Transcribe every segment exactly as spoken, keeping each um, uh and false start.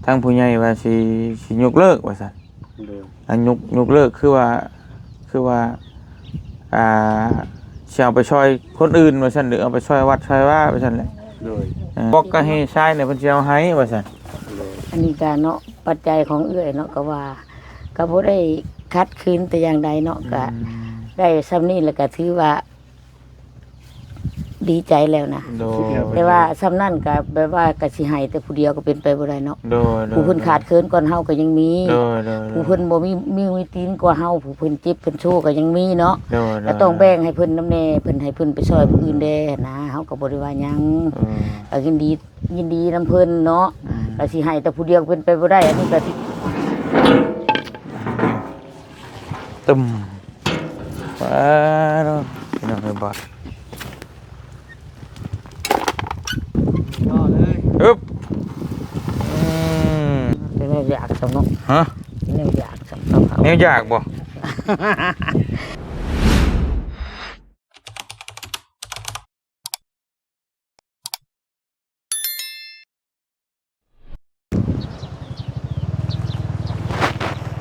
ทางผู้ใหญ่ว่าสิ สิยกเลิกว่าซั่น โดย อ่ะ ยก ยกเลิกคือว่า คือว่า อ่า สิเอาไปซ่อยคนอื่นว่าซั่น หรือเอาไปซ่อยวัดซ่อยวาว่าซั่นแหละ โดย เออ บอกก็ให้ชายเนี่ยเพิ่นสิเอาให้ว่าซั่น โดย อันนี้ก็เนาะ ปัจจัยของเอื้อยเนาะ ก็ว่า ก็บ่ได้ขัดขืนแต่อย่างใดเนาะ ก็ อืม ได้ส่ำนี้แล้วก็ถือว่า ดีใจแล้วนะ โดย แต่ว่าส่ำนั้นก็แบบว่าก็สิให้แต่ผู้เดียวก็เป็นไปบ่ได้เนาะ โดย โดย ผู้เพิ่นขาดเขินก่อนเฮาก็ยังมี โดย โดย โดย ผู้เพิ่นบ่มี มี มีตีนกว่าเฮา ผู้เพิ่นเจ็บเพิ่นโซก็ยังมีเนาะ โดย โดย ก็ต้องแบ่งให้เพิ่นนำแน่ เพิ่นให้เพิ่นไปซ่อยผู้อื่นแด่นะ เฮาก็บ่ได้ว่าหยัง เออ ก็ยินดี ยินดีนำเพิ่นเนาะ อืม ก็สิให้แต่ผู้เดียวเป็นไปบ่ได้ อันนี้ก็สิ ตึม ว้าว พี่น้องเอ้ย บาด ต่อเลย อึ๊บ อืม เป็นแนวอยากสำเนาะ ฮะ เป็นแนวอยากสำเนาะ แนวอยากบ่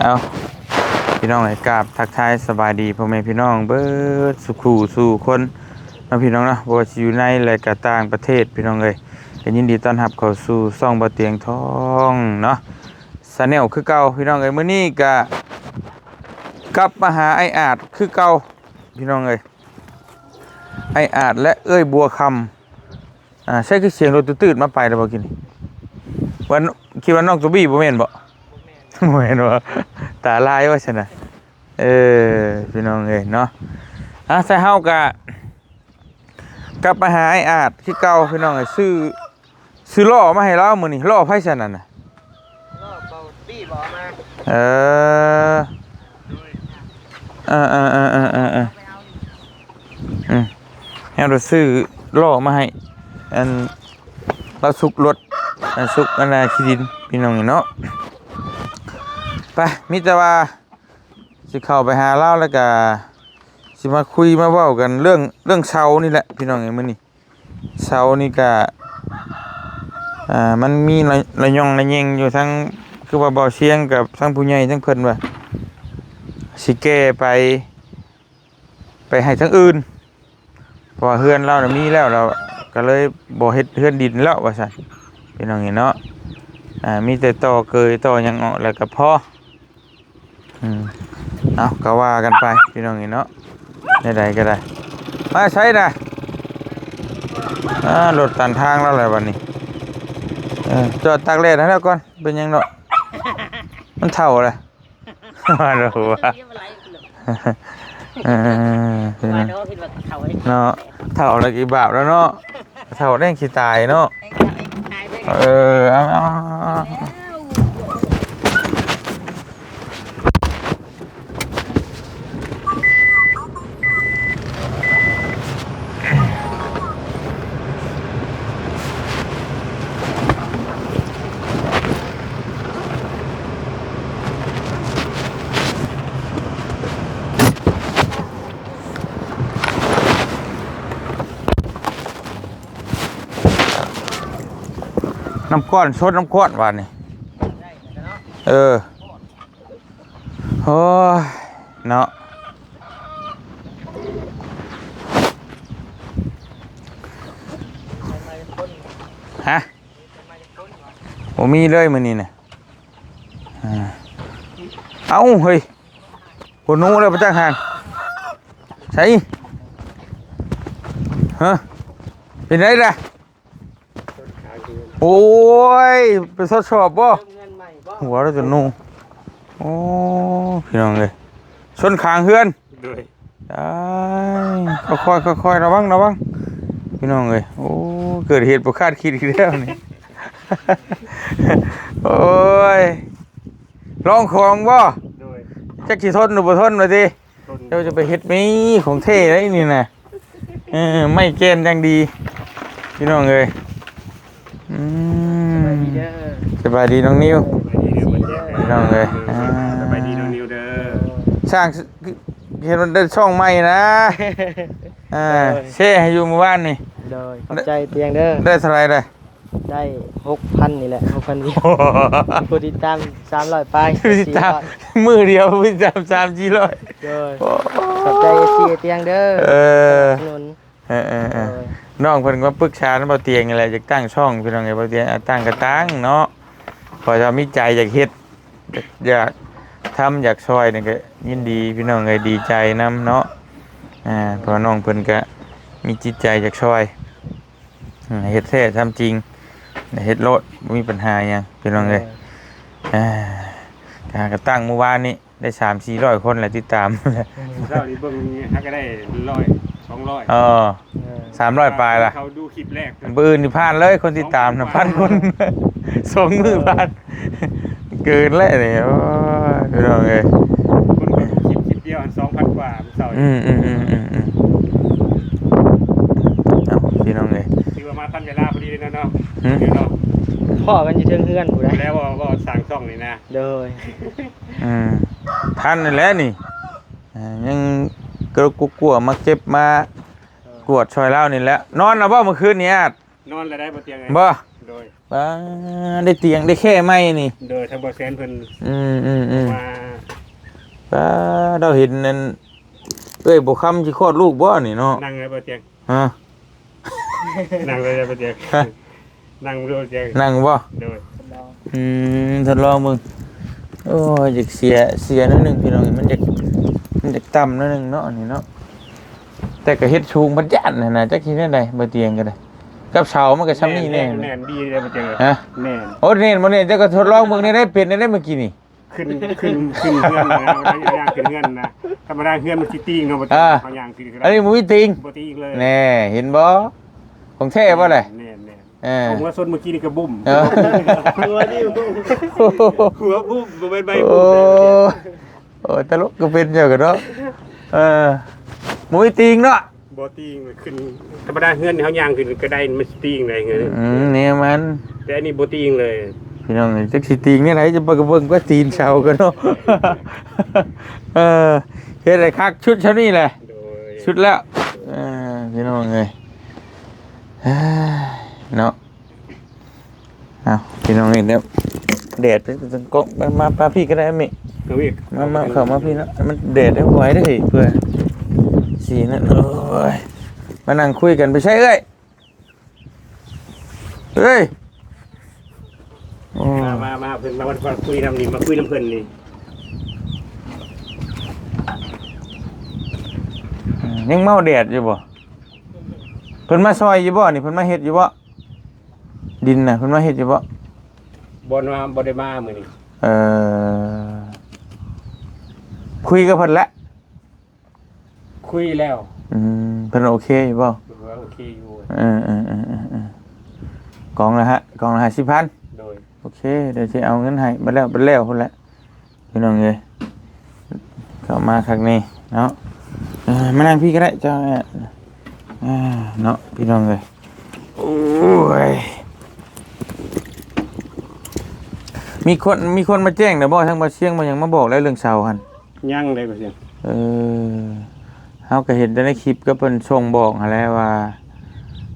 เอา พี่น้องเอ้ย กราบทักทายสบายดีพ่อแม่พี่น้องเบิดสู่คู่สู่คนเนาะพี่น้องเนาะ บ่ว่าสิอยู่ในและก็ต่างประเทศพี่น้องเอ้ย ก็ยินดีต้อนรับเข้าสู่ช่องบ่าวเตียงทองเนาะ Channel คือเก่าพี่น้องเอ้ย มื้อนี้ก็กลับมาหาอ้ายอาดคือเก่าพี่น้องเอ้ย อ้ายอาดและเอื้อยบัวคำ อ่า ใช่คือเสียงรถตืดๆมาไปแล้วบ่กินนี่ ว่า คิดว่าน้องตูบี้บ่แม่นบ่ บ่แม่นบ่ ตาลายว่าซั่นน่ะ เออ พี่น้องเอ้ยเนาะ อ่ะ แต่เฮาก็กลับมาหาอ้ายอาดคือเก่าพี่น้องเอ้ย ซื้อ ซื้อล้อมาให้ลาวมื้อนี้ ล้อไผซั่นนั่นน่ะ ล้อเบาตี้บ่เอามา เออ เออ เออ เออ เออ เออ เออ อืม แฮวซื้อล้อมาให้ อัน ลาวซุกรถ อัน ซุกอันน่ะขี้ดิน พี่น้องเนาะ ไป มีแต่ว่า สิเข้าไปหาลาวแล้วก็ สิมาคุยมาเว้ากันเรื่อง เรื่องเสานี่แหละ พี่น้องเอ้ย มื้อนี้ เสานี่ก็ อ่า มันมีระ ระยองระแยงอยู่ทั้ง คือว่าบ่าวเสียงกับทั้งผู้ใหญ่ทั้งเพิ่นว่า สิแก้ไป ไปให้ทางอื่น เพราะว่าเฮือนลาวน่ะมีแล้ว ลาวก็เลยบ่เฮ็ดเฮือนดินแล้วว่าซั่น พี่น้องเอ้ยเนาะ อ่า มีแต่ต่อเกยต่อหยังออกแล้วก็พอ อืม เอา ก็ว่ากันไป พี่น้องเอ้ยเนาะ ใดๆก็ได้ มาใช้นะ อ่า รถตันทางแล้วแหละบัดนี้ เออ จอดตากแดดให้แล้วก่อน เป็นหยังเนาะ มันเฒ่าแล้ว ว่าแล้วว่า เออ ว่าแล้วคิดว่าเฒ่าเลย เนาะ เฒ่าแล้วกี่บาปแล้วเนาะ เฒ่าแน่ขี้ตายเนาะ เออ เอา เอา เอา เอา น้ำก้อน สดน้ำก้อน บาดนี้ เออ โอ้ย เนาะ ฮะ บ่มีเลยมื้อนี้น่ะ อ่า เอ้า เฮ้ย หัวหนูเลยประจักษ์หัน ใส่ ฮะ เป็นไงล่ะ โอ้ย ไปทดสอบบ่ หัวเราจะหนู โอ้ พี่น้องเอ้ย ชนคางเฮือน โดย อ้าย ค่อยๆ ค่อยๆ ระวัง ระวัง พี่น้องเอ้ย โอ้ เกิดเหตุบ่คาดคิดอีกแล้วนี่ โอ้ย ลองของบ่ โดย จักสิทนหรือบ่ทนว่าติ ทน เจ้าจะไปเฮ็ดมีของแท้ได้นี่นะ เออ ไม้แกนอย่างดี พี่น้องเอ้ย อืม สบายดีเด้อ สบายดีน้องนิว สบายดีเด้อ พี่น้องเอ้ย อ่า สบายดีน้องนิวเด้อ สร้างเห็นมันได้ช่องใหม่นะ อ่า โดย แชร์ให้อยู่เมื่อวานนี่ โดย ขอบใจเตียงเด้อ ได้เท่าไหร่ได้ ได้หกพันนี่แหละ หกพันวิว ผู้ติดตามสามร้อยปลาย ผู้ติดตาม สี่ร้อย มื้อเดียวผู้ติดตามสามสี่ร้อย โดย โอ้ ขอบใจเอฟซีเตียงเด้อ เออ ถนน เออเออเออ โดย น้องเพิ่นก็ปรึกษาเบาเตียงนี่แหละ อยากตั้งช่องพี่น้องเอ้ย เบาเตียง อ่ะ ตั้งก็ตั้งเนาะ พอจะมีใจอยากเฮ็ด อยากทำอยากช่วยนี่ก็ยินดีพี่น้องเอ้ย ดีใจนำเนาะ อ่า เพราะน้องเพิ่นก็มีจิตใจอยากช่วย อืม เฮ็ดแท้ทำจริง เฮ็ดโลด บ่มีปัญหาหยังพี่น้องเอ้ย อ่า ก็ตั้งมื้อวานนี้ได้สามสี่ร้อยคนแหละติดตาม เจ้านี่เบิ่งนี่ฮักก็ได้ร้อยสองร้อย เออ สามร้อยปลายล่ะ เขาดูคลิปแรก มื้ออื่นนี่ผ่านเลยคนติดตามนะ พันคน สองมื้อผ่าน เกินแล้วเนี่ย โอ้ย พี่น้องเอ้ย คนก็ดูคลิปคลิปเดียวสองพันกว่าเสาร์ อืมอืมอืมอืมอืมเอาพี่น้องเอ้ย ถือว่ามาทันเวลาพอดีเลยเนาะเนาะ หืม เดี๋ยวเนาะ พ่อกันอยู่เทิงเฮือนผู้ใด แล้วว่าว่าสั่งช่องนี่นะ โดย อืมทันนั่นแหละนี่ อ่า ยังกระกุกกัวมาเก็บมา กวดช่วยเล่านี่แหละ นอนแล้วบ่เมื่อคืนนี้อาด นอนแล้วได้บ่เตียงไง บ่ โดย บ่าได้เตียงได้แค่ไม้นี่ โดยทางบ่แซนเพิ่น อืมอืมอืม มา ป้าเราเห็นนั่นเอ้ยบ่คำสิคลอดลูกบ่นี่เนาะ นั่งเลยบ่เตียง ฮะ นั่งเลยบ่เตียง ฮะ นั่งดูเตียง นั่งบ่ โดย อืมทดลองเบิ่งโอ้ยอยากเสียเสียนิดนึงพี่น้องมันอยากมันอยากต่ำนิดนึงเนาะอันนี้เนาะแต่ก็เฮ็ดสูงพัดย่านนะนะจักสิแนวใดบ่เตียงก็ได้กับเสามันก็ซ้ำนี่แน่ แน่นดีเลยบ่เตียง ฮะ แน่น โอ้เน่นบ่เน่นเจ้าก็ทดลองเบิ่งได้ได้เป็นได้เมื่อกี้นี่ ขึ้นขึ้นขึ้นเฮือนนะย่างขึ้นเฮือนนะธรรมดาเฮือนมันสิตีงเนาะบ่เตียง อ่า เขาย่างขึ้น อันนี้บ่มีติง บ่ตีงเลย แน่เห็นบ่ของแท้บ่เลย แน่นแน่น เออ ผมว่าส้นเมื่อกี้นี่ก็บุ้ม เออ ตัวนี้ หัวบุ้มบ่เป็นใบ โอ้ บุ้มเลย โอ้ตลกก็เป็นเจ้ากันเนาะเออบ่มีติงเนาะ บ่ตีงขึ้นธรรมดาเฮือนเขาย่างขึ้นก็ได้มันสิตีงได้เฮือน อืมเนี่ยมัน แต่อันนี้บ่ตีงเลย พี่น้องจักสิติงเนี่ยไหนจะไปกระเบิ่งก็ตีนเสากันเนาะเออเฮ็ดให้คักชุดเท่านี้แหละ โดย ชุดแล้วเออพี่น้องเอ้ยเนาะเอาพี่น้องเอ้ยเดี๋ยวแดดไปตรงกล้องมามามาพี่ก็ได้มิ กระเวก มามาเข้ามาพี่นะมันแดดได้ไหวได้เพื่อสีนั่นโอ้ยมานั่งคุยกันไปใช่เอ้ยเอ้ยโอ้ มามามาเพิ่นมามาคุยนำนี่มาคุยนำเพิ่นนี่ อืมยังเมาแดดอยู่บ่เพิ่นมาซอยอยู่บ่นี่เพิ่นมาเฮ็ดอยู่บ่ดินน่ะเพิ่นมาเฮ็ดอยู่บ่ บ่มาบ่ได้มามื้อนี้ เอ่อคุยกับเพิ่นแล้ว คุยแล้ว อืมเพิ่นโอเคอยู่บ่ ถือว่าโอเคอยู่ เออเออเออเออเออกล่องละฮะกล่องละห้าสิบพัน โดย โอเคเดี๋ยวสิเอาเงินให้บัดแล้วบัดแล้วพุ่นแหละพี่น้องเอ้ยเข้ามาคักนี่เนาะเออมานั่งพี่ก็ได้เจ้าเอ้ยอ่าเนาะพี่น้องเอ้ยโอ้ยมีคนมีคนมาแจ้งนะบ่ทางบ่เชียงมาหยังมาบอกแล้วเรื่องเสาหั่น ยังเลยบ่เสียง เออเฮาก็เห็นแต่ในคลิปก็เพิ่นส่งบอกหั้นแหละว่า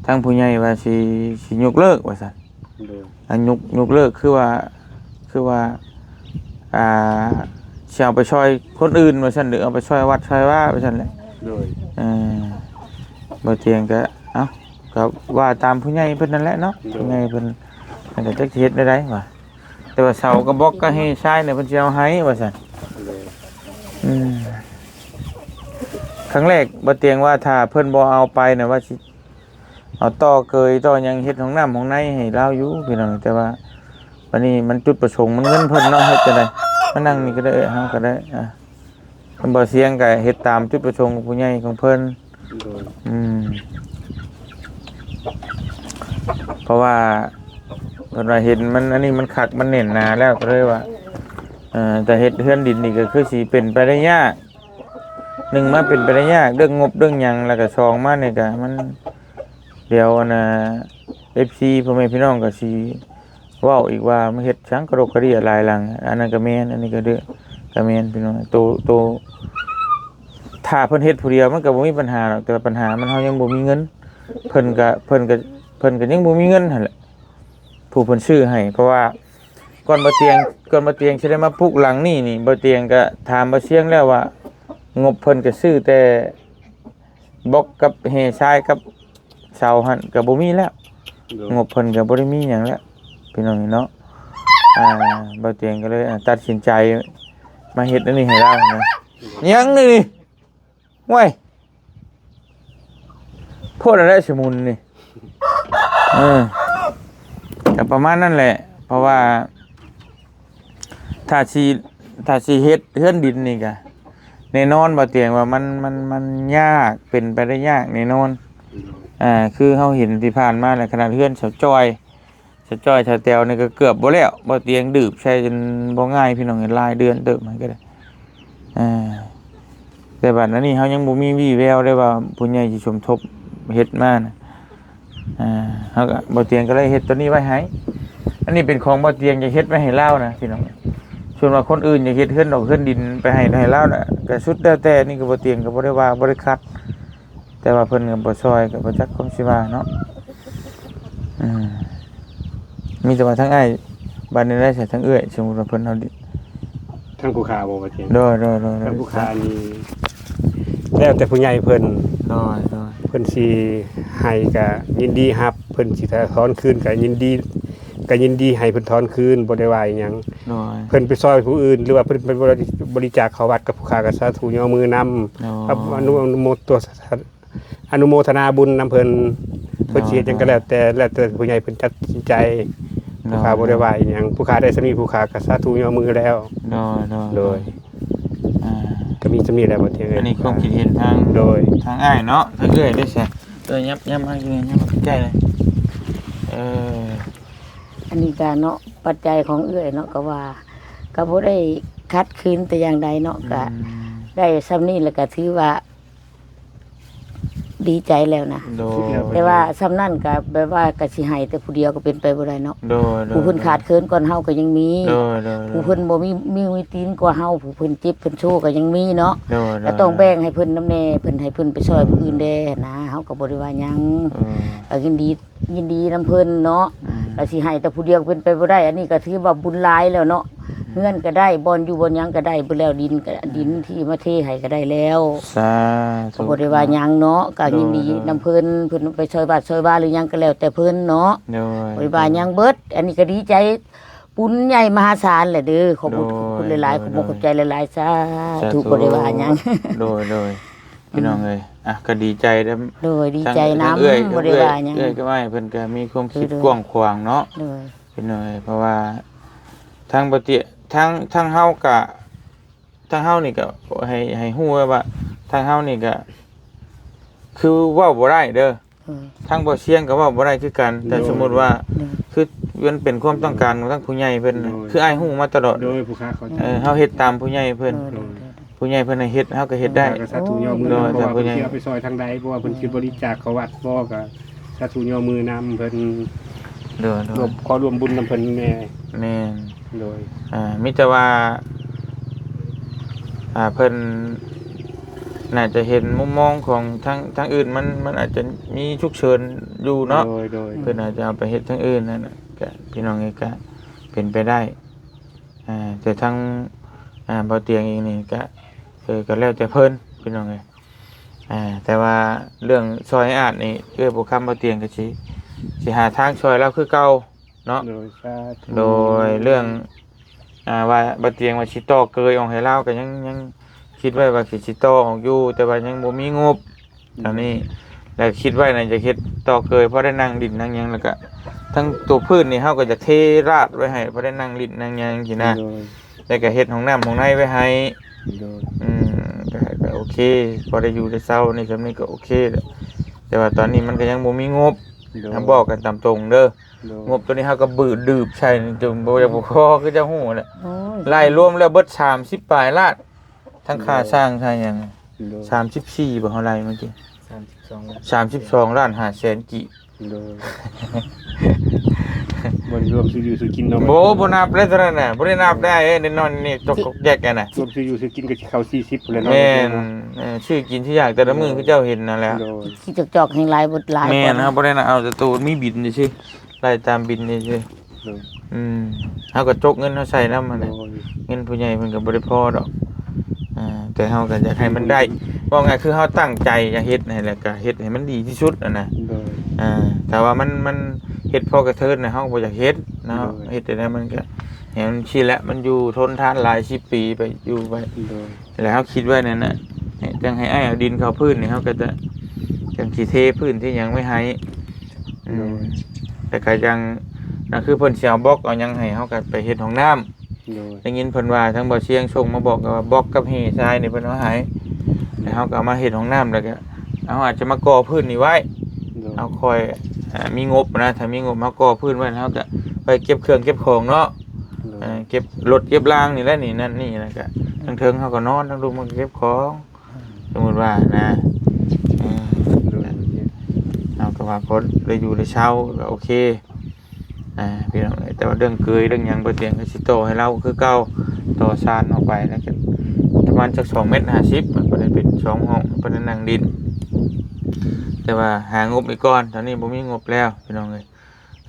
ทางผู้ใหญ่ว่าสิสิยกเลิกว่าซั่น โดย อันยกยกเลิกคือว่าคือว่าอ่าสิเอาไปซอยคนอื่นว่าซั่นหรือเอาไปซอยวัดซอยว่าว่าซั่นแหละ โดย เออบ่เตียงก็เอ้าก็ว่าตามผู้ใหญ่เพิ่นนั่นแหละเนาะ โดย ผู้ใหญ่เพิ่นมันก็จักสิเฮ็ดได้ได๋ว่าแต่ว่าเสาก็บอกก็ให้ชายเนี่ยเพิ่นสิเอาให้ว่าซั่น โดย อืมครั้งแรกบ่เตียงว่าถ้าเพิ่นบ่เอาไปนะว่าสิเอาต่อเกยต่อหยังเฮ็ดห้องน้ำห้องในให้ลาวอยู่พี่น้องแต่ว่าวันนี้มันจุดประสงค์มันเงินเพิ่นเนาะเฮ็ดจังได๋มานั่งนี่ก็ได้เฮาก็ได้อ่ะเพิ่นบ่เสียงก็เฮ็ดตามจุดประสงค์ของผู้ใหญ่ของเพิ่น โดย อืมเพราะว่าเพิ่นว่าเห็นมันอันนี้มันคักมันแน่นหนาแล้วก็เลยว่าเอ่อแต่เฮ็ดเฮือนดินนี่ก็คือสิเป็นไปได้ยาก หนึ่งมาเป็นไปได้ยากเรื่องงบเรื่องหยังแล้วก็สองมาเนี่ยก็มันเดี๋ยวอันน่ะ เอฟซี พ่อแม่พี่น้องก็สิเว้าอีกว่ามาเฮ็ดหยังกระดกกระเดี้ยหลายหลังอันนั้นก็แม่นอันนี้ก็เด้อก็แม่นพี่น้องโตโตถ้าเพิ่นเฮ็ดผู้เดียวมันก็บ่มีปัญหาหรอกแต่ว่าปัญหามันเฮายังบ่มีเงินเพิ่นก็เพิ่นก็เพิ่นก็ยังบ่มีเงินหั่นแหละ ผู้เพิ่นซื้อให้ เพราะว่าก่อนบ่เตียง ก่อนบ่เตียงสิได้มาปลูกหลังนี้นี่ บ่เตียงก็ถามบ่เสียงแล้วว่า งบเพิ่นก็ซื้อแต่บล็อกกับแฮทรายกับเสาหั่นก็บ่มีแล้ว โดย งบเพิ่นก็บ่ได้มีหยังแล้ว พี่น้องเนาะ อ่า บ่เตียงก็เลย อ่า ตัดสินใจมาเฮ็ดอันนี้ให้ลาวนะ ยังนี่นี่ โอ้ย โพดอะไรสมุนนี่ เออ ก็ประมาณนั้นแหละ เพราะว่า ถ้าสิ ถ้าสิเฮ็ดเฮือนดินนี่ก็ แน่นอนบ่เตียงว่ามัน มัน มันยาก เป็นไปได้ยากแน่นอน อ่า คือเฮาเห็นที่ผ่านมาแล้ว ขนาดเฮือนเสาจ้อย เสาจ้อยเสาแต๋วนี่ก็เกือบบ่แล้ว บ่เตียงดืบใส่จนบ่ง่าย พี่น้อง หลายเดือนเติบมันก็ได้ อ่า แต่บัดอันนี้เฮายังบ่มีวี่แววได้ว่าผู้ใหญ่สิสมทบเฮ็ดมานะ อ่า เฮาก็ บ่เตียงก็เลยเฮ็ดตัวนี้ไว้ให้ อันนี้เป็นของบ่เตียงจะเฮ็ดไว้ให้ลาวนะพี่น้อง ส่วนว่าคนอื่นจะเฮ็ดเฮือนดอกเฮือนดินไปให้ ให้ลาวน่ะ ก็สุดแล้วแต่ นี่ก็บ่เตียงก็บ่ได้ว่า บ่ได้ขัด แต่ว่าเพิ่นก็บ่ซ่อย ก็บ่จักความสิว่าเนาะ อืม มีแต่ว่าทั้งอ้าย บัดนี้ได้ใส่ทั้งเอื้อย สมมุติว่าเพิ่นเอาดิ ทั้งผู้ค้าบ่ว่าจัง โดย โดย โดย โดย ทั้งผู้ค้านี่ แล้วแต่ผู้ใหญ่เพิ่น โดย โดย เพิ่นสิให้ก็ยินดีรับ เพิ่นสิถอนคืนก็ยินดี ก็ยินดีให้เพิ่นถอนคืน บ่ได้ว่าอิหยัง โดย เพิ่นไปซ่อยผู้อื่น หรือว่าเพิ่นไปบริ บริจาคเข้าวัดกับผู้ค้าก็สาธุยกมือนำ โดย ครับ อนุ อนุโมทตัว อนุโมทนาบุญนำเพิ่น เพิ่นสิเฮ็ดหยังก็แล้วแต่ แล้วแต่ผู้ใหญ่เพิ่นตัดสินใจ โดย ผู้ข้าบ่ได้ว่าอิหยัง ผู้ข้าได้สำนี้ ผู้ข้าก็สาธุยกมือแล้ว โดย โดย โดย อ่า ก็มีสำนี้แหละบ่เที่ยงเอ้ย อันนี้ความคิดเห็นทาง โดย ทางอ้ายเนาะ ทางเอื้อยเด้อซะ เออ ยับ ยับมาอยู่ ยับมาใกล้ๆเลย เออ อันนี้ก็เนาะ ปัจจัยของเอื้อยเนาะ ก็ว่า ก็บ่ได้ขัดขืนแต่อย่างใดเนาะ ก็ อืม ได้สำนี้แล้วก็ถือว่า ดีใจแล้วนะ โดย แต่ว่าส่ำนั้นก็แบบว่าก็สิให้แต่ผู้เดียวก็เป็นไปบ่ได้เนาะ โดย โดย ผู้เพิ่นขาดเขินก่อนเฮาก็ยังมี โดย โดย โดย ผู้เพิ่นบ่มี มี มีตีนกว่าเฮา ผู้เพิ่นเจ็บเพิ่นโซก็ยังมีเนาะ โดย โดย ก็ต้องแบ่งให้เพิ่นนำแน่ เพิ่นให้เพิ่นไปซ่อยผู้อื่นแด่นะ เฮาก็บ่ได้ว่าหยัง เออ ก็ยินดี ยินดีนำเพิ่นเนาะ อืม ก็สิให้แต่ผู้เดียวเป็นไปบ่ได้ อันนี้ก็ถือว่าบุญหลายแล้วเนาะ อืม เฮือนก็ได้ บ่อนอยู่บ่อนหยังก็ได้เบิดแล้ว ดินก็ อืม ดินที่มาเทให้ก็ได้แล้ว สาธุ ก็บ่ได้ว่าหยังเนาะ ก็ยินดี โดย โดย นำเพิ่น เพิ่นไปซ่อยวัดซ่อยวาหรือหยังก็แล้วแต่เพิ่นเนาะ โดย บ่ได้ว่าหยังเบิด อันนี้ก็ดีใจบุญใหญ่มหาศาลแหละเด้อ ขอบคุณ โดย ขอบคุณหลายๆ โดย ขอบคุณ โดย ขอบใจหลายๆ สาธุ สาธุ บ่ได้ว่าหยัง โดย โดย พี่น้องเอ้ย อ่ะ ก็ดีใจนำ โดย ดีใจนำ ทั้งเอื้อย บ่ได้ว่าหยัง เอื้อย เอื้อยก็ว่าเพิ่นก็มีความคิด โดย กว้างขวางเนาะ โดย พี่น้องเอ้ย เพราะว่าทางบ่เตีย ทาง ทางเฮาก็ ทางเฮานี่ก็ให้ ให้ฮู้ไว้ว่า ทางเฮานี่ก็ คือเว้าบ่ได้เด้อ เออ ทางบ่เสียงก็เว้าบ่ได้คือกัน แต่ โดย สมมุติว่า โดย คือมันเป็นความต้องการของทางผู้ใหญ่เพิ่นน่ะ โดย คืออ้ายฮู้มาตลอด โดย ผู้ค้าเข้าใจ เออ เฮาเฮ็ดตามผู้ใหญ่เพิ่น โดย โดย โดย ผู้ใหญ่เพิ่นให้เฮ็ด เฮาก็เฮ็ดได้ ก็สาธุยกมือ โดย นำ เพราะว่า สาธุ เพิ่นสิเอาไปซ่อยทางใด เพราะว่าเพิ่นสิบริจาคเข้าวัดบ่ ก็สาธุยกมือนำเพิ่น โดย โดย ร่วม ขอร่วมบุญนำเพิ่นแน่ แม่น โดย อ่า มีแต่ว่า อ่า เพิ่นน่าจะเห็นมุมมองของทาง ทางอื่นมัน มันอาจจะมีฉุกเฉินอยู่เนาะ โดย โดย เพิ่นอาจจะเอาไปเฮ็ดทางอื่นนั่นน่ะ ก็พี่น้องเอ้ย ก็เป็นไปได้ อ่า แต่ทาง อ่า บ่เตียงเองนี่ก็ เออ ก็แล้วแต่เพิ่น พี่น้องเอ้ย อ่า แต่ว่าเรื่องซ่อยอ้ายอาดนี่ เอื้อยบ่คำบ่เตียงก็สิ สิหาทางซ่อยลาวคือเก่าเนาะ โดย สาธุ โดยเรื่อง อ่า ว่าบ่เตียงว่าสิต่อเกยออกให้ลาวก็ยัง ยังคิดไว้ว่าสิ สิต่อออกอยู่ แต่ว่ายังบ่มีงบ อืม อันนี้ แล้วคิดไว้น่ะจะเฮ็ดต่อเกย พอได้นั่งดินนั่งหยัง แล้วก็ทั้งตัวพื้นนี่เฮาก็จะเทราดไว้ให้ พอได้นั่งดินนั่งหยังจังซี้นะ โดย แล้วก็เฮ็ดห้องน้ำห้องในไว้ให้ โดย อืม ก็ ก็โอเค พอได้อยู่ได้เซาในส่ำนี้ก็โอเคแล้ว แต่ว่าตอนนี้มันก็ยังบ่มีงบ โดย เฮาบอกกันตามตรงเด้อ โดย งบตัวนี้เฮาก็บืดดืบใส่จนบ่อยากบ่พอ คือเจ้าฮู้แหละ โอ้ย ไล่รวมแล้วเบิดสามสิบปลายล้าน ทั้งค่า โดย สร้างค่าหยัง โดย สามสิบสี่บ่ เท่าไหร่เมื่อกี้ สามสิบสองล้าน สามสิบสองล้านห้าแสนกีบ โดย บ่ได้รวมซื้ออยู่ซื้อกินเนาะ บ่ บ่นับเลยเท่านั้นน่ะ บ่ได้นับได้เอ้ย ได้นอนนี่ตกกอกแยกกันน่ะ รวมซื้ออยู่ซื้อกินก็สิเข้าสี่สิบแล้วเนาะ แม่น เออ ซื้อกินซื้ออยากแต่ละมื้อ โดย คือเจ้าเห็นนั่นแหละ โดย ขี้จอกๆ แห่งหลายบ่หลาย แม่น กว่า เฮาบ่ได้นะ เอาแต่ตัวมีบินซื่อๆ ไล่ตามบินซื่อๆ อืม เฮาก็จกเงินเฮาใส่นำหั้นแหละ โดย เงินผู้ใหญ่เพิ่นก็บ่ได้พอดอก อ่า แต่เฮาก็อยากให้มันได้ เว้าง่ายคือเฮาตั้งใจอยากเฮ็ดให้ แล้วก็เฮ็ดให้มันดีที่สุดหั้นนะ โดย อ่า ถ้าว่ามัน มันเฮ็ดพอกระเทินน่ะ เฮาก็บ่อยากเฮ็ดเนาะ โดย เฮ็ดจั่งใดมันก็ ให้มันซี้แหละ มันอยู่ทนทานหลายสิบปีไป อยู่ไป โดย แล้วเฮาคิดไว้นั่นน่ะ ให้ จั่งให้อ้ายเอาดินเข้าพื้นนี่ เฮาก็จะ จั่งสิเทพื้นที่หยังไว้ให้ อืม โดย แต่ก็จั่ง นั่นคือเพิ่นสิเอาบล็อกเอาหยังให้ เฮาก็ไปเฮ็ดห้องน้ำ โดย ได้ยินเพิ่นว่าทางบ่าวเชียงส่งมาบอกว่าบล็อกกับแฮ่ทรายนี่เพิ่นเอาให้ แล้วเฮาก็เอามาเฮ็ดห้องน้ำ แล้วก็เฮาอาจจะมาก่อพื้นนี่ไว้ โดย เฮาค่อย อ่า มีงบนะ ถ้ามีงบเฮาก่อพื้นไว้ แล้วเฮาก็ไปเก็บเครื่องเก็บของเนาะ โดย เอ่อ เก็บรถเก็บรางนี่แหละ นี่นั่นนี่ แล้วก็ทางเทิงเฮาก็นอน ทางลุ่มมันก็เก็บของ สมมุติว่านะ เออ โดย เฮาก็ว่าคนได้อยู่ได้เช่าก็โอเค อ่า พี่น้องเอ้ย แต่ว่าเรื่องเกยเรื่องหยังบ่เตียงก็สิต่อให้เราคือเก่า ต่อซานออกไปแล้วก็ประมาณจักสองเมตรห้าสิบ มันก็ได้เป็นสองห้อง มันก็ได้นั่งดิน แต่ว่าหางบอีกก่อน ตอนนี้บ่มีงบแล้วพี่น้องเอ้ย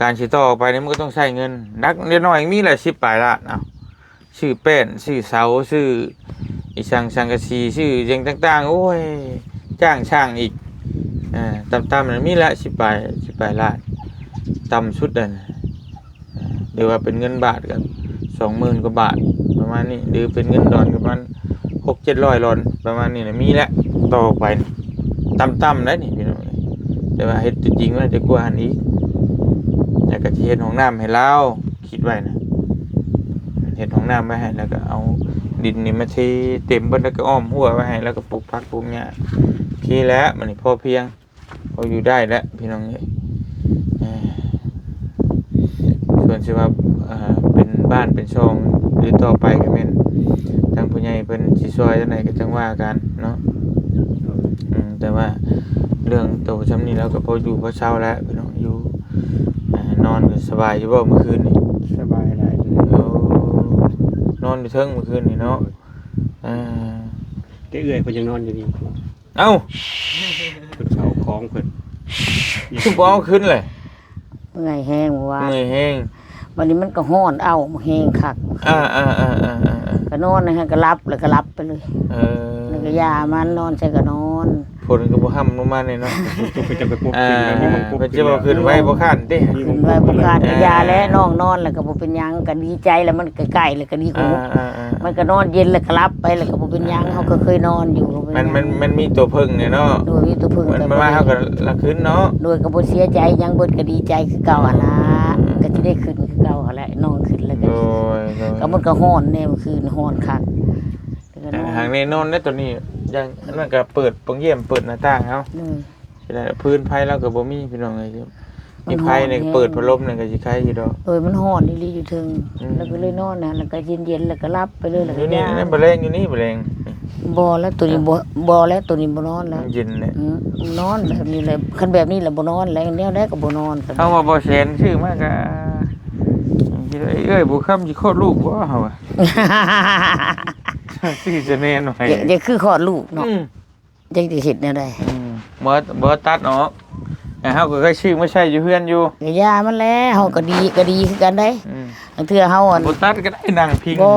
การสิต่อออกไปนี่มันก็ต้องใช้เงิน หนักนิดหน่อยมีแหละสิบปลายล้าน เอ้า ซื้อแป้น ซื้อเสา ซื้ออีสังสังกะสี ซื้อหยังต่างๆ โอ้ย จ้างช่างอีก อ่า ต่ำๆ น่ะมีละสิบปลาย สิบปลายล้าน ต่ำสุดนั่นน่ะ อ่า หรือว่าเป็นเงินบาทก็สองหมื่นกว่าบาทประมาณนี้ หรือเป็นเงินดอลก็ประมาณหกเจ็ดร้อยดอลประมาณนี้น่ะ มีละต่อไป ต่ำๆ แล้วนี่พี่น้อง แต่ว่าเฮ็ดตัวจริงมันจะกว่าหั้นอีก แล้วก็สิเฮ็ดห้องน้ำให้ลาว คิดไว้นะ เฮ็ดห้องน้ำไว้ให้ แล้วก็เอาดินนี่มาเทเต็มเบิด แล้วก็อ้อมรั้วไว้ให้ แล้วก็ปลูกผักปลูกหญ้า โอเคแล้ว มันนี่พอเพียง พออยู่ได้แล้วพี่น้องเอ้ย เอ่อ ส่วนสิว่า เอ่อ เป็นบ้านเป็นช่องหรือต่อไปก็แม่น ทางผู้ใหญ่เพิ่นสิช่วยจั่งใดก็จั่งว่ากันเนาะ อืม แต่ว่าเรื่องโตส่ำนี้แล้วก็พออยู่พอเซาแล้วพี่น้อง อยู่ อ่า นอนก็สบายอยู่บ่เมื่อคืนนี่ สบายหลายเลย โอ้ นอนอยู่เทิงเมื่อคืนนี่เนาะ โดย อ่า แต่เอื้อยเพิ่นยังนอนอยู่นี่ เอ้า เพิ่นเอาของเพิ่น คือบ่เอาขึ้นเลย เมื่อยแฮงว่า เมื่อยแฮง บัดนี้มันก็ฮ้อน เอ้า แฮงคัก อ่า อ่า อ่า อ่า อ่า อ่า ก็นอนนะฮะ ก็หลับ แล้วก็หลับไปเลย เออ แล้วก็ยามันนอนใส่ก็นอน ฝนก็บ่ห้ำลงมาเลยเนาะ ตัวเพิ่นจะไปปลุก อ่า ขึ้นแล้วมีหม่องปลุก เพิ่นจะบ่ขึ้นไว้บ่คันติ ขึ้นไว้บ่คัน อ่า ก็ยาแล้ว น้องนอนแล้วก็บ่เป็นหยัง ก็ดีใจแล้ว มันใกล้ๆแล้วก็ดีกว่า อ่า อ่า อ่า มันก็นอนเย็นแล้วก็หลับไป แล้วก็บ่เป็นหยัง อ่า เฮาก็เคยนอนอยู่ บ่เป็นหยัง มัน มัน มันมีตัวเพิ่งเนี่ยเนาะ โดยมีตัวเพิ่ง มัน ก็ มา บ่ได้ เฮาก็ละขึ้นเนาะ โดยก็บ่เสียใจหยัง เบิดก็ดีใจคือเก่าหั่นล่ะ อืม ก็สิได้ขึ้นคือเก่าหั่นแหละ น้องขึ้นแล้วก็ โดย โดย ก็มันก็ฮ้อนแน่ เมื่อคืนฮ้อนคัก แต่ก็นอน หางแน่นอนเด้อตัวนี้ อย่างนั้นก็เปิดโปงเยี่ยม เปิดหน้าต่างเอา โดย สิได้ พื้นไฟเราก็บ่มีพี่น้องเอ้ย มันฮ้อน มีไฟนี่ก็ แฮง เปิดพัดลมนี่ก็สิไคอยู่ดอก เอ้ย มันฮ้อนอีหลีอยู่เทิง อืม แล้วก็เลยนอนนะ แล้วก็เย็นๆ แล้วก็หลับไปเลย แล้วก็ อยู่นี่ ย่า นั่นบ่แลง อยู่นี่บ่แลง บ่แล้วตัวนี้บ่ บ่แล้วตัวนี้บ่นอนแล้ว มันเย็นแหละ อืม นอนแบบนี้แหละ คันแบบนี้แหละบ่นอนแล้ว แนวใดก็บ่นอน เฮาว่าบ่แสนซื้อมาก็ คิดว่า เอ้ย บ่คำสิคลอดลูกบ่ เฮาว่า ซื้อจะแน่นอน อย่า อย่าคือคลอดลูกเนาะ อืม จักสิเฮ็ดแนวใด อืม บ่ บ่ตัดออก แต่เฮาก็เคยซื้อมาใช้อยู่เฮือนอยู่ ก็อย่ามันแหละ เฮาก็ดี ก็ดีคือกันเด้ อืม บางเทื่อเฮาอัน บ่ตัดก็ได้ นั่งพิง บ่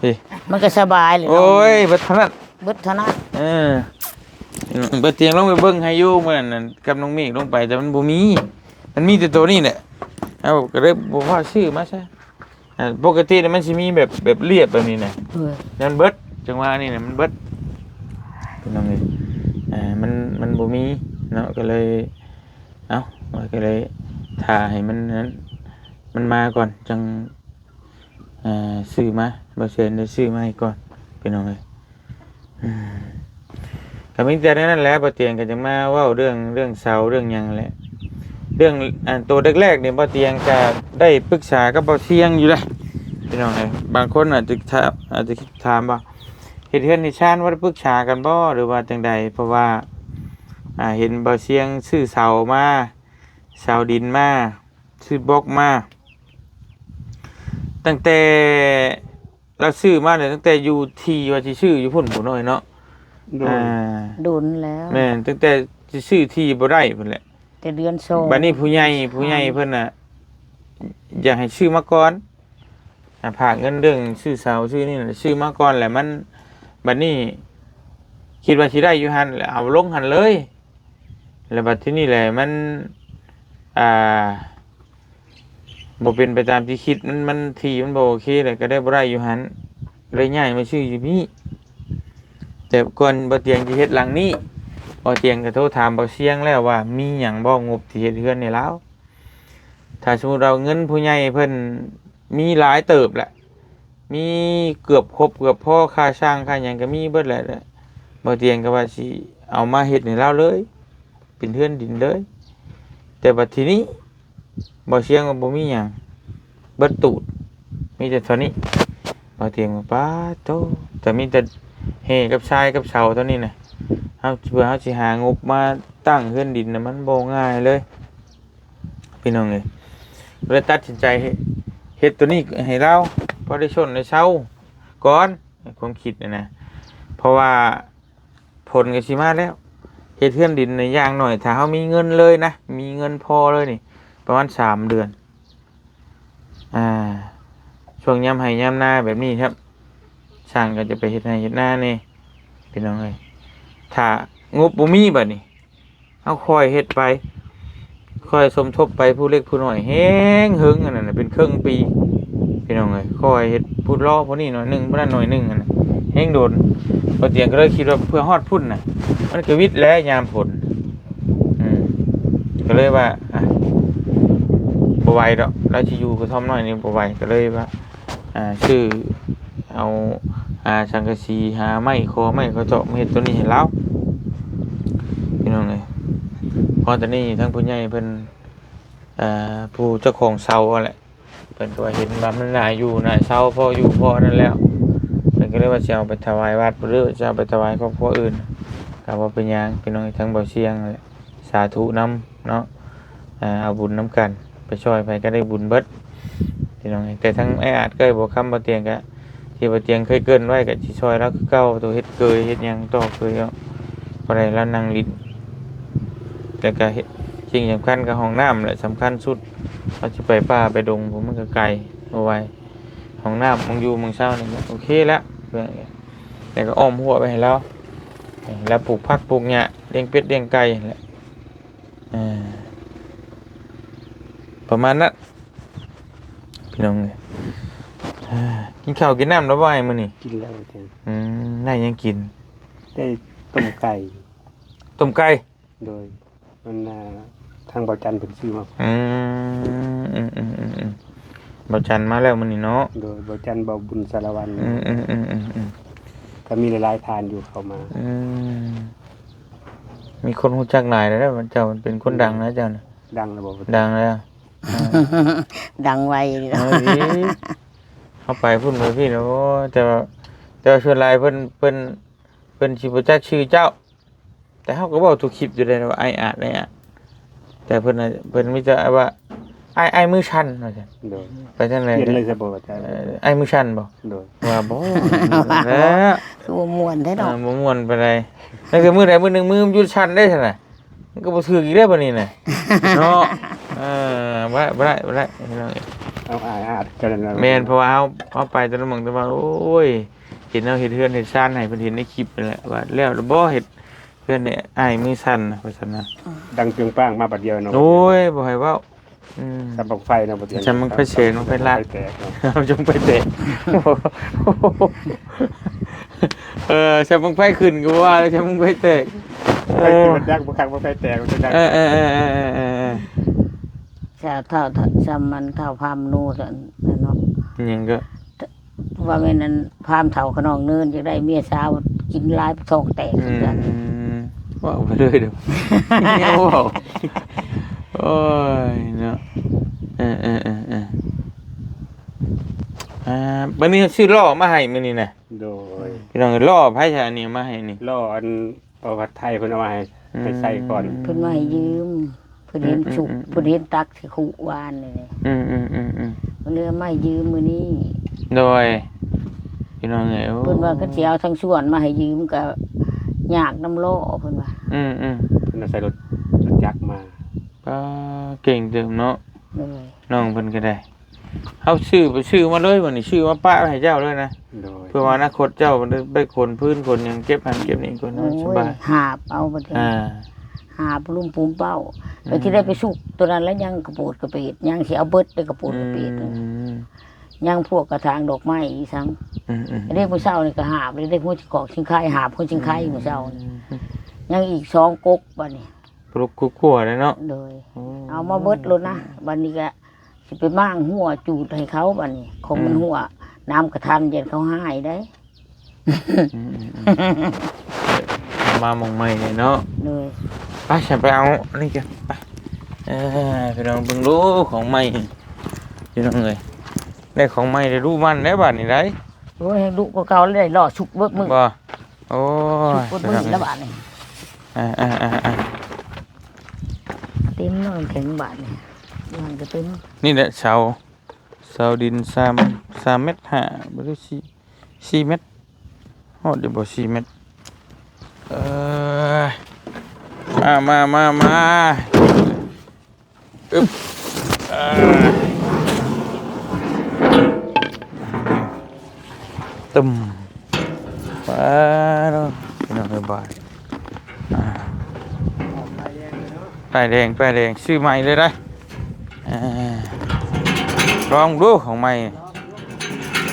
เฮ้ย มันก็สบายเลยเนาะ โอ้ย เบิดเท่านั้น เบิดเท่านั้น เออ เบิดเตียงลงไปเบิ่งให้อยู่มื้อนั้นน่ะ กับน้องเมฆลงไป แต่มันบ่มี มันมีแต่ตัวนี้แหละ เฮาก็เลยบ่พาซื้อมาซะ อ่า ปกติเนี่ยมันสิมีแบบ แบบเรียบแบบนี้นะ เออ นั่นเบิด จังหวะนี่นะมันเบิด พี่น้องเอ้ย อ่า มัน มันบ่มีเนาะ ก็เลย เอ้า ก็เลยถ่าให้มันนั้น มันมาก่อน จัง อ่า ซื้อมา บ่าวแสนได้ซื้อมาให้ก่อน พี่น้องเอ้ย อืม ก็มีแต่นั้นแหละ บ่าวเตียงก็จะมาเว้าเรื่อง เรื่องเสาเรื่องหยังแหละ เรื่อง อ่า ตัวแรกๆเนี่ย บ่าวเตียงก็ได้ปรึกษากับบ่าวเชียงอยู่แล้ว พี่น้องเอ้ย บางคนอาจจะถาม อาจจะถามว่า เฮ็ดเฮือนเฮ็ดชานบ่ได้ปรึกษากันบ่ หรือว่าจั่งใด เพราะว่า อ่า เห็นบ่าวเชียงซื้อเสามา เสาดินมา ซื้อบล็อกมา ตั้งแต่ เราซื้อมาเนี่ย ตั้งแต่อยู่ที่ว่าสิซื้ออยู่พุ้นพู้นน้อยเนาะ โดย อ่า โดนแล้ว แม่น ตั้งแต่สิซื้อที่บ่ได้พู้นแหละ แต่เดือนสอง บัดนี้ผู้ใหญ่ ผู้ใหญ่เพิ่นน่ะ อยากให้ซื้อมาก่อน อ่า ฝากเงินเรื่องซื้อเสาซื้อนี่น่ะ ซื้อมาก่อนแหละ มัน บัดนี้ คิดว่าสิได้อยู่หั่นแหละ เอาลงหั่นเลย แล้วบัดทีนี้แหละ มัน อ่า บ่เป็นไปตามที่คิด มัน มัน ที่มันบ่โอเคเลย ก็ได้บ่ได้อยู่หั่น เลยย้ายมาซื้ออยู่พี้ แต่ก่อนบ่เตียงสิเฮ็ดหลังนี้ บ่เตียงก็โทรถามบ่เสียงแล้วว่ามีหยังบ่งบที่เฮ็ดเฮือนให้ลาว ถ้าสมมุติเอาเงินผู้ใหญ่เพิ่นมีหลายเติบแหละ มีเกือบครบเกือบพอ ค่าช่างค่าหยังก็มีเบิดแหละ บ่เตียงก็ว่าสิเอามาเฮ็ดให้ลาวเลย เป็นเฮือนดินเลย แต่บัดทีนี้ บ่เสียงว่าบ่มีหยัง เบิดตูด มีแต่เท่านี้ บ่เตียงว่า "ป๊าดโธ่ แต่มีแต่แฮ่กับทรายกับเสาเท่านี้นะ เฮา เพื่อเฮาสิหางบมาตั้งเฮือนดินน่ะ มันบ่ง่ายเลย พี่น้องเอ้ย" เลยตัดสินใจเฮ็ด เฮ็ดตัวนี้ให้ลาว พอได้ชนได้เซาก่อน ความคิดน่ะนะ เพราะว่า ฝนก็สิมาแล้ว เฮ็ดเฮือนดินนี่อย่างน้อย ถ้าเฮามีเงินเลยนะ มีเงินพอเลยนี่ ประมาณสามเดือน อ่า ช่วงยามไฮ่ยามนาแบบนี้ครับ ช่างก็จะไปเฮ็ดไฮ่เฮ็ดนาแหน่ พี่น้องเอ้ย ถ้างบบ่มีบัดนี้ เฮาค่อยเฮ็ดไป ค่อยสมทบไปผู้เล็กผู้น้อย แฮงเหิงอันนั้นน่ะ เป็นครึ่งปี พี่น้องเอ้ย ค่อยเฮ็ดผู้เลาะผู้นี้หน่อยหนึ่ง ผู้นั้นหน่อยหนึ่ง อันนั้นแฮงโดน บ่เตียงก็เลยคิดว่าเพื่อฮอดพุ้นน่ะ มันก็วิดแล้วยามฝน อืม ก็เลยว่า อ่ะ บ่ไหวดอก ลาวสิอยู่กระท่อมน้อยนี่บ่ไหว ก็เลยว่า อ่า ซื้อเอา อ่า สังกะสี หาไม้ ขอไม้ขอตอกมาเฮ็ดตัวนี้ให้ลาว พี่น้องเอ้ย เพราะตอนนี้ทางผู้ใหญ่เพิ่น อ่า ผู้เจ้าของเสาอะแหละ เพิ่นก็ว่าเห็นว่ามันน่าอยู่น่าเซา พออยู่พอนั่นแล้ว เพิ่นก็เลยว่าสิเอาไปถวายวัด หรือสิเอาไปถวายครอบครัวอื่น ก็บ่เป็นหยัง พี่น้อง ทางบ่เสียงนั่นแหละ สาธุนำเนาะ อ่า เอาบุญนำกัน ไปช่วยไผก็ได้บุญเบิด พี่น้อง แต่ทั้งอ้ายอาจเอ้ย บ่คำ บ่เตียงก็ ที่บ่เตียงเคยเกริ่นไว้ก็สิช่วยลาวคือเก่า ตัวเฮ็ดเกยเฮ็ดหยังต่อเกยเนาะ บ่ได้ลาวนั่งลิ้น แล้วก็เฮ็ด สิ่งสำคัญก็ห้องน้ำแหละ สำคัญสุด เฮาสิไปป่าไปดงพุ้นมันก็ไกล บ่ไหว ห้องน้ำ หม่องอยู่หม่องเซานี่ก็โอเคแล้ว แล้วก็อ้อมรั้วไว้ให้ลาว ให้ลาวปลูกผักปลูกหญ้า เลี้ยงเป็ดเลี้ยงไก่นั่นแหละ เออ ประมาณนั้น พี่น้องเอ้ย เออ กินข้าวกินน้ำแล้วบ่อ้ายมื้อนี้ กินแล้วจ้ะ อืม ได้หยังกิน ได้ต้มไก่ ต้มไก่ โดย มัน อ่า ทางบ่าวจันเพิ่นซื้อมา อืม อืม อืม อืม อืม บ่าวจันมาแล้วมื้อนี้เนาะ โดย บ่าวจัน บ่าวบุญ สารวัตร อืม อืม อืม อืม อืม ก็มีหลายๆท่านอยู่เข้ามา อืม มีคนรู้จักหลายแล้วเด้อ เจ้ามันเป็นคนดังนะเจ้าน่ะ ดังแล้วบ่ ดังแล้ว ดังไวเลย เอ้ย เฮาไปพุ้นไปพี้นะ โอ้ย แต่ว่า แต่ว่าส่วนหลายเพิ่น เพิ่น เพิ่นสิบ่จักชื่อเจ้า แต่เฮาก็เว้าทุกคลิปอยู่เด้ว่า อ้ายอาด อ้ายอาด แต่เพิ่นน่ะ เพิ่นมีแต่ว่า อ้าย อ้ายมือสั่น ว่าซั่น โดย ไปทางใด เปลี่ยนเลยซะบ่ อาจารย์ เอ่อ อ้ายมือสั่นบ่ โดย ว่าบ่ แล้ว คือบ่ม่วนแท้ดอก เออ บ่ม่วนปานใด นั่นคือมื้อใดมื้อหนึ่งมือมันหยุดสั่นได้ซั่นน่ะ มันก็บ่ถืกอีกแล้วบัดนี้น่ะ เนาะ เออ บ่ได้ บ่ได้ บ่ได้ พี่น้องเอ้ย เอาอ้ายอาดกันแล้ว แม่น เพราะว่าเฮา เฮาไปแต่ละหม่องแต่ว่า โอ้ย เห็นเฮาเฮ็ดเฮือนเฮ็ดซานให้เพิ่นเห็นในคลิปนั่นแหละ ว่าแล้วหรือบ่ เฮ็ดเฮือนให้อ้ายมือสั่นน่ะ ว่าซั่นนะ ดังจึงป้างมาบัดเดียวเนาะ โอ้ย บ่ให้เว้า อืม ส่ำบั้งไฟเนาะ บ่เตียง ส่ำบั้งไฟแสน บั้งไฟล้าน บั้งไฟแตกเนาะ ส่ำบั้งไฟแตก เออ ส่ำบั้งไฟขึ้นก็ว่าแล้ว ส่ำบั้งไฟแตก เออ ไฟขึ้นมันดัง บ่คักบั้งไฟแตกมันจะดัง เออ เออ เออ เออ เออ เออ เจ้าเฒ่า เฒ่า ส่ำมันเฒ่าพราหมณ์มโนเนาะ อิหยังก็ ว่าแม่นอันพราหมณ์เฒ่าขนองเนิน อยากได้เมียสาว กินหลายท้องแตกคือกัน อืม เว้าไปเรื่อยเด้อ เว้า โอ้ย เนาะ เออ เออ เออ เออ อ่า บัดนี้ซื้อล้อมาให้มื้อนี้นะ โดย พี่น้อง ล้อไผซะอันนี้มาให้นี่ ล้ออัน ประวัติไทยเพิ่นเอามาให้ อืม ให้ใส่ก่อน เพิ่นมาให้ยืม เพิ่นเห็น อืม สุก อืม อืม เพิ่นเห็นตักสิคุวานนี่ อืม อืม อืม อืม เพิ่นเลยเอามาให้ยืมมื้อนี้ โดย พี่น้องเอ้ย โอ้ เพิ่นว่าคันสิเอาทางสวนมาให้ยืมก็ยากนำล้อ เพิ่นว่า อืม อืม เพิ่นเอาใส่รถ รถจักรมา ป้า เก่งเติบเนาะ โดย น้องเพิ่นก็ได้ เฮาซื้อไปซื้อมาเลย บัดนี้ซื้อมาปะไว้ให้เจ้าเลยนะ โดย เพื่อว่าอนาคตเจ้าได้ขนพื้นขนหยังเก็บหั้นเก็บนี่ก่อนนะ โอ้ย สบาย หาบเอาบัดนี้ อ่า หาบลุ่มปูมเป้า อืม แล้วที่ได้ไปสุกตัวนั้นแล้วยังกระโปดกระเปด ยังสิเอาเบิดได้กระโปดกระเปด อืม ยังพวกกระถางดอกไม้อีกซ้ำ อืมๆ อันนี้มื้อเช้านี่ก็หาบเลย ได้หัวจิกอกชิงไคหาบหัวชิงไคมื้อเช้านี่ อืม ยังอีกสองกกบัดนี้ ปลูกครัวๆเลยเนาะ โดย โอ้ เอามาเบิดโลดนะ บัดนี้ก็สิไปม้างหัวจูดให้เขาบัดนี้ ของมัน อืม หัว น้ำกระทันเย็นเขาหายได้ อืมๆๆ เอามาหม่องใหม่เลยเนาะ โดย ไป ฉันไปเอาอันนี้กัน ไป เออ พี่น้องเบิ่งดูของใหม่ พี่น้องเอ้ย ได้ของใหม่ได้รู้มันได้บัดนี้ได้ โอ้ย ลูกก็เก่าเลย รอสุกเบิดมื้อ บ่ โอ้ย สุกเบิดมื้อแล้วบัดนี้ อ่าๆๆๆ เต็มน้ำแข็งบัดนี้ มันก็เต็ม นี่แหละเสา เสาดินสาม สามเมตรห้า บ่รู้สี่ สี่เมตร ฮอดอยู่บ่ สี่เมตร เอ้ย มา มา มา มา อึ๊บ อ่า ตึม ไปเนาะ พี่น้องเอ้ย บาด อ่า ป้ายแดง ป้ายแดง ซื้อใหม่เลยได้ อ่า ลองดูของใหม่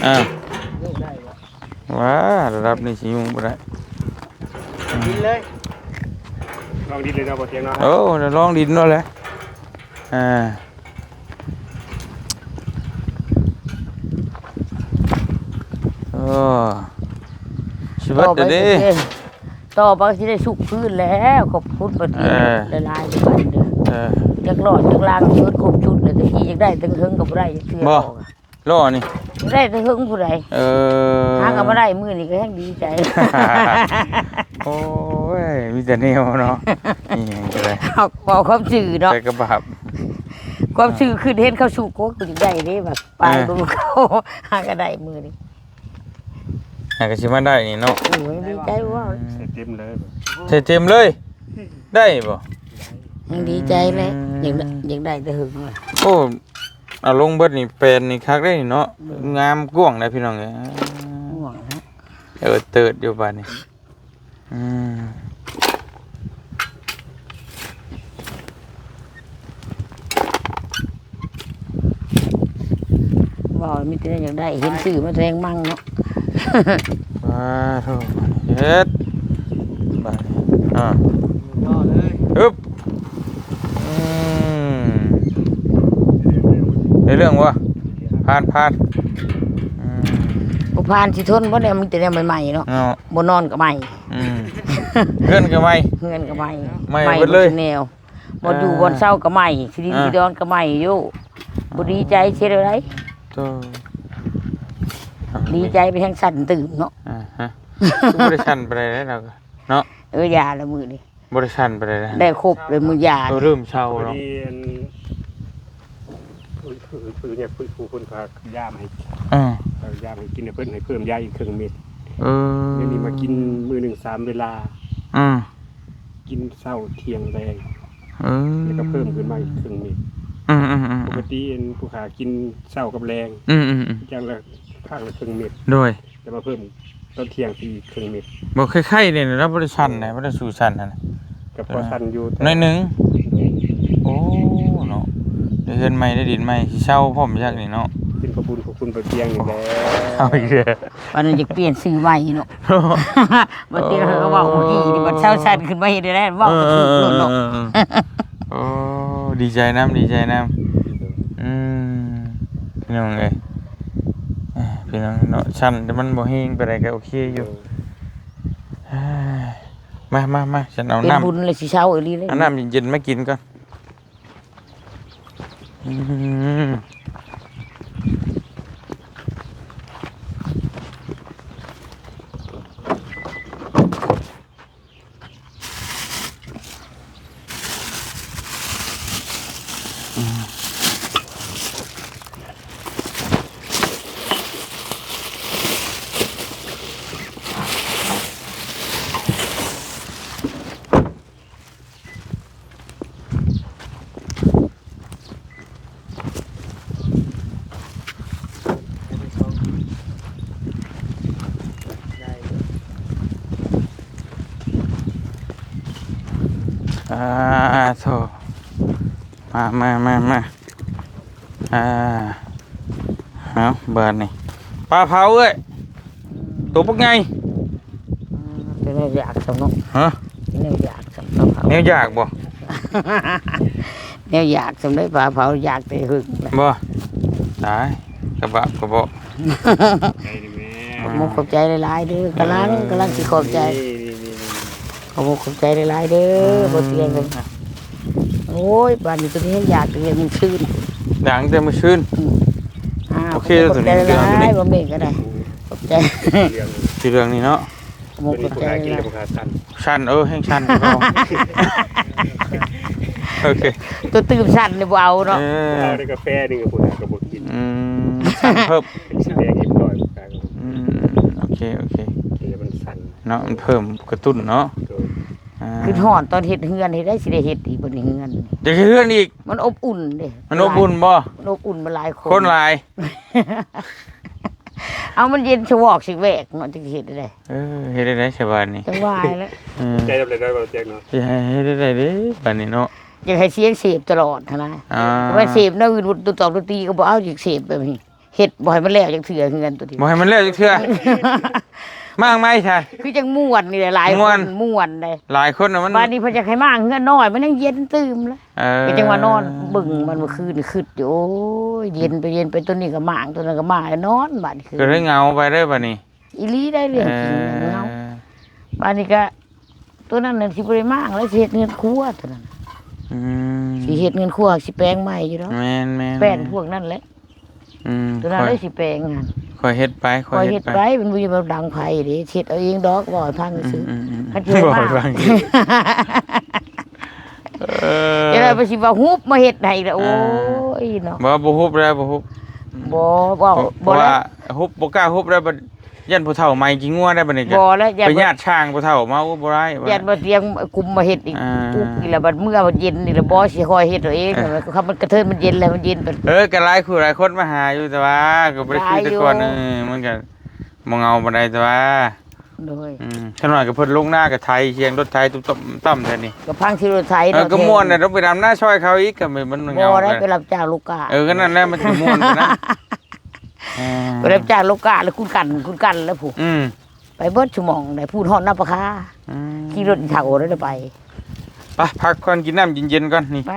อ่า ว้า ระดับนี้สิยุ่งบ่ได้ ดินเลย ลองดินเลยเนาะ บ่เตียงเนาะ โอ้ ลองดินเนาะแหละ อ่า โอ้ สิเบิดเด้อ ต่อไปสิได้ ต่อไปสิได้สุกพื้นแล้ว ขอบคุณประเทศ เออ หลายๆเด้อ เออ จักรอดจักรางเบิดครบชุดเลย ตะกี้อยากได้ตั้งเฮิงก็บ่ได้จักเทื่อ บ่ ดอกอะ ล้อนี่ ได้แต่เฮิงผู้ใด เออ หาก็บ่ได้ มื้อนี้ก็แฮงดีใจ โอ้ย มีแต่แนวเนาะ นี่หยังก็ได้ เอา บอกความซื่อเนาะ ใส่กระบาบ ความซื่อคือเห็นเขาสู่โกกกูอยากได้เด้ แบบ ปาน เออ ดูเขา หาก็ได้มื้อนี้ หาก็สิมาได้นี่เนาะ โอ้ย ดีใจว่า ใส่เต็มเลย ใส่เต็มเลย ได้บ่ ยังดีใจเลย อืม อยากได้ อยากได้แต่เฮิงเลย โอ้ เอาลงเบิดนี่ แปลนนี่คักได้นี่เนาะ อืม งามกว้างได้พี่น้องเอ้ย กว้างฮะ เออ เติดอยู่บาดนี้ อืม ว่ามีแต่อยากได้ เห็นซื้อมาแทงมั่งเนาะ ว้าโธ่ เฮ็ด บาดนี้ อ่า ย่อเลย อึ๊บ อืม ได้เรื่องวะ ผ่าน ผ่าน อืม บ่ผ่านสิทนบ่ได้ มีแต่แนวใหม่ๆเนาะ เนาะ บ่นอนก็ใหม่ อืม เฮือนก็ใหม่ เฮือนก็ใหม่ ใหม่ ใหม่ หมดเลย หมดแนว บ่อนอยู่ อ่า บ่อนเซาก็ใหม่ ที่ดิน อ่า ที่ดอนก็ใหม่อยู่ บ่ดีใจเสียเลย โธ่ ดีใจไปแฮงสั่นตื่มเนาะ อ่าฮะ คือบ่ได้สั่นไปเลยเนาะ เนาะ เออ ยาละมื้อนี้ บ่ได้สั่นไปเลยนะ ได้ครบเลยมื้อยา เออ เริ่มเซา พอ เนาะ ดีอัน ผู้ ผู้ ผู้เนี่ย ผู้ ผู้คนพายามให้ อ่า พยายามให้กิน เพิ่นให้เพิ่มยาอีกครึ่งเม็ด เออ เดี๋ยวนี้มากินมื้อหนึ่งสามเวลา อ่า กินเช้าเที่ยงแลง เออ แล้วก็เพิ่มขึ้นมาอีกครึ่งเม็ด อืมๆๆๆ ปกติอันผู้ขากินเช้ากับแลง อืมๆๆ อย่างละข้างละครึ่งเม็ด โดย แต่มาเพิ่มตอนเที่ยงอีกครึ่งเม็ด บ่ ไข้ๆเนี่ยนะ บ่ได้สั่นนะ บ่ได้สู่สั่นนะ ก็พอสั่นอยู่ หน่อยหนึ่ง โอ้ เนาะ ได้เฮือนใหม่ ได้ดินใหม่ สิเซาพร้อมจักนี่เนาะ เป็นพระบุญของคุณไปเพียงนี่แหละ เอาอีกแล้ว วันนั้นอยากเปลี่ยนชื่อใหม่เนาะ บัดเตียงเขาก็เว้าเมื่อกี้นี่ บัดเช้าสั่นขึ้นมาเฮ็ดได้แล้ว เว้าก็ถูกโลดเนาะ เออ เออ เออ โอ้ ดีใจนำ ดีใจนำ อืม พี่น้องเอ้ย อ่า พี่น้องเนาะ สั่นแต่มันบ่แฮงปานใดก็โอเคอยู่ อ่า มา มา มา ฉันเอา เป็น น้ำ บุญเลยสิเช้าอีหลีเลย เอาน้ำเย็นๆมากินก่อน อืม อ่าโถมามามามาอ่าเอาบาดนี่ปลาเผาเอ้ยตัวพวกไง อืมเป็นแนวอยากสำเนาะ ฮะ เป็นแนวอยากสำเนาะ แนวอยากบ่ แนวอยากสำเร็จปลาเผาอยากแต่หึงแหละ บ่ตายกระบะกระบอก ใจดีแม่ ขอบมุกขอบใจหลายๆเด้อกำลังกำลังสิขอบใจ นี่นี่นี่นี่ ขอบมุกขอบใจหลายๆเด้อ อืม บ่เตียงกันโอ้ยบ้านนี้ตัวนี้อยากเตียงมันชื่น ดังแต่มื้อคืน อ่า โอเค ขอบใจ ตัวนี้ หลาย ตัวนี้ ๆบ่เมฆก็ได้ขอบใจ เรื่อง สีเหลืองนี่เนาะ ขอบมุกขอบใจ ตัวนี้ผู้หากิน ห แล้ ลา วย ผู้หาสั่น สั้นเออแห้งสั้นก็พอโอเค ๆตัวตื่มสั้นนี่บ่เอาเนาะ เอ เอา อ ได้กาแฟหนึ่งกับผู้หากระบอกกิน อืมสั้นเพิ่ม เป็นสีแดงเรียบร้อยผู้หากระบอก อืมโอเคโอเค กินแล้วมันสั่น เนาะมันเพิ่มกระตุ้นเนาะ โดย อ่า คือหอดตอนเฮ็ดเฮือนเฮ็ดได้สิได้เฮ็ดอีกบ่นี่เฮือน จะเฮ็ดเฮือนอีก มันอบอุ่นเด้ มันอบอุ่นบ่ มันอบอุ่นมาหลายคน คนหลาย เอามันเย็นชะวอกสิแวกเนาะจังสิเฮ็ดได้ เออเฮ็ดได้ได๋สบายนี่ จังว่าแล้ว เออ ใจดำเลยได้เบาเตียงเนาะ สิให้เฮ็ดได้ได๋เด้บัดนี้เนาะ อยากให้เสียงเสพตลอดหั้นนะ อ่า ว่าเสพแนวอื่นตัวตอกดนตรีก็บ่เอาอยากเสพแบบนี้เฮ็ดบ่ให้มันแล้วจักเทื่อเฮือนตัวนี้ บ่ให้มันแล้วจักเทื่อมางไหมใช่ คือจังม่วนนี่แหละหลาย ม่ ค วน นม่วนเลย หลายคนน่ะมัน บ้านนี้เพิ่นอยากให้มางเฮือนน้อยมันยังเย็นตื่มเลย เออ ก็จังว่านอนเบิ่งมันเมื่อคืนนี่คิดอยู่โอ้ยเย็นไปเย็นไปตัวนี้ก็มางตัวนั้นก็มางแล้วนอนบ้านนี้คือ ก็เลยเหงาไปเด้อบัดนี้ อีหลีได้เรื่องจริง เออ เนาะ บ้านนี้ก็ตัวนั้นน่ะสิบ่ได้มางแล้วสิเฮ็ดเฮือนครัวตัวนั้น อืม สิเฮ็ดเฮือนครัวสิแปลงใหม่อยู่ดอก แม่นแม่น แป้นพวกนั้นแหละ อืม ตัวนั้น ค่อย เลยสิแปลงหั่น ค่อยเฮ็ดไปค่อย ค่อย เฮ็ เฮ็ ด ด ไป ไปมันบ่อยู่แบบดังไผเด้เฮ็ดเอาเองดอกเว้าให้ฟัง อืม ซื่อ อืมอืม คันสิเฮ็ด บอก มา ให้ฟัง เออ จะได้ไปสิว่าฮุบมาเฮ็ดให้ละโอ้ยเนาะ บ่บ่ฮุบแล้วบ่ฮุบ บ่บ่ เพ บ่ ราะ แล้ ว่าว ฮุบบ่กล้าฮุบแล้วบัดย่านผู้เฒ่าใหม่กินงัวได้บัดนี้ก็ บ่แล้วย่าน ไปญาติช่างผู้เฒ่ามาโอ้บ่ได้บ่ได้ ย่านบ่เตียงกุมมาเฮ็ดอีก อ่า อุกอีกแล้วบัดเมื่อมันเย็นนี่ละบ่สิคอยเฮ็ดเอาเอง เออ คันมันกระเทินมันเย็นแล้วมันเย็นไป เออก็หลายคู่หลายคนมาหาอยู่แต่ว่าก็บ่ได้คือแต่ก่อน หลายอยู่ เออมันก็บ่เหงาปานใดแต่ว่า โดย อืมถ้าน้อยก็เพิ่นลงนาก็ไถเสียงรถไถตุ้มๆต่ำๆแท้นี่ ก็พังสิรถไถ เออ เนาะ ก็ม่วนน่ะต้องไปดำนาซอยเขาอีกก็มันมันเห บ่ งา ได้ กัน ไปรับจ้างลูกกา เออก็นั่นแหละมันสิม่วนไปนะอ่า ไปรับจ้างลูกกาแล้วคุณกันคุณกันแล้วผู้ อืม ไปเบิดชั่วโมงได้พูดฮอดน้ำปลาคา อืม ขี่รถเฒ่าแล้วไป ไปพักก่อนกินน้ำเย็นๆก่อนนี่ ไป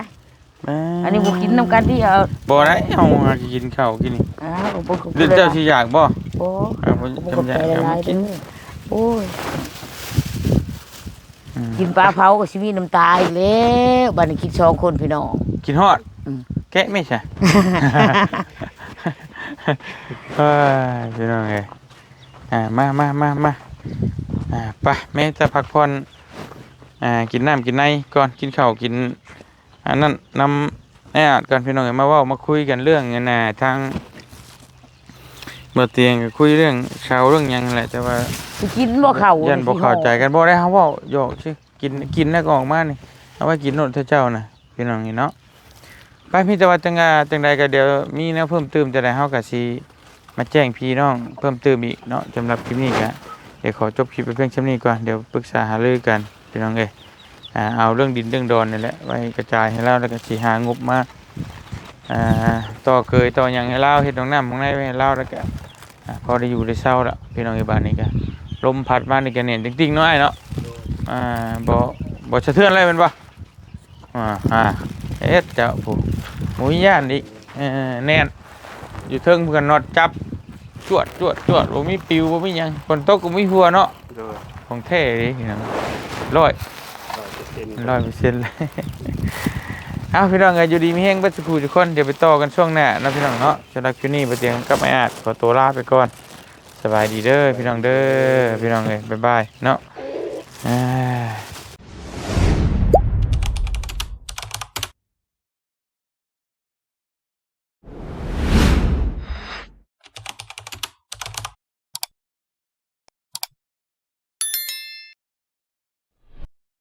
อ่า อันนี้บ่กินน้ำกันที่เอา บ่ได้เอามากินข้าวกินนี่ อ้าวบ่ เดี๋ยวเจ้าสิอยากบ่ บ่ อ่าผม บ่ จำอยาก ใจละลาย เอามากิน เด้อโอ้ย อืม กินปลาเผาก็สิมีน้ำตาอีกแล้วบัดนี้กินสองคนพี่น้อง กินฮอด อืม แกะไม่ใช่ เฮ้ยพี่น้องเอ้ยอ่ามามามามาอ่าไปแม่จะพักผ่อนอ่ากินน้ำกินในก่อนกินข้าวกินอันนั้นนำแออาดก่อนพี่น้องเอ้ยมาเว้ามาคุยกันเรื่องอันน่ะทางบ่เตียงก็คุยเรื่องชาวเรื่องหยังแหละแต่ว่า สิกินบ่เข้า ย่านบ่เข้าใจกันบ่ได้เฮาเว้าหยอกซื่อกินกินแล้วก็ออกมานี่เอาไว้กินโลดเทื่อเจ้าน่ะพี่น้องนี่เนาะ ไปมีแต่ว่าจังอ่าจังใดก็เดี๋ยวมีแนวเพิ่มเติมจังใดเฮาก็สิมาแจ้งพี่น้องเพิ่มเติมอีกเนาะสำหรับคลิปนี้ก็เดี๋ยวขอจบคลิปไปเพียงเท่านี้ก่อนเดี๋ยวปรึกษาหารือกันพี่น้องเอ้ยอ่าเอาเรื่องดินเรื่องดอนนี่แหละไว้กระจายให้ลาวแล้วก็สิหางบมาอ่าต่อเกยต่อหยังให้ลาวเฮ็ดห้องน้ำห้องในไว้ให้ลาวแล้วก็อ่าพอได้อยู่ได้เซาแล้วพี่น้องเอ้ยบ้านนี้ก็ลมพัดมานี่ก็แน่นติ๊งๆเนาะอ้ายเนาะอ่าบ่บ่สะเทือนเลยแม่นบ่ อ่าอ่าเอ็ดเจ้าผู้บ่มีย่านอีกเออแน่นอยู่เทิงเพิ่นน็อตจับจวดจวดจวดบ่มีปิวบ่มีหยังฝนตกก็บ่มีหัวเนาะ โดย ของแท้เด้พี่น้องร้อย ร้อยเปอร์เซ็นต์ ร้อยเปอร์เซ็นต์เลยเอาพี่น้องก็อยู่ดีมีแฮงเบิดสุขทุกคนเดี๋ยวไปต่อกันช่วงหน้าเนาะพี่น้องเนาะสำหรับคลิปนี้บ่เตียงกับอ้ายอาดขอตัวลาไปก่อนสบายดีเด้อพี่น้องเด้อพี่น้องเอ้ยบ๊ายบายเนาะอ่า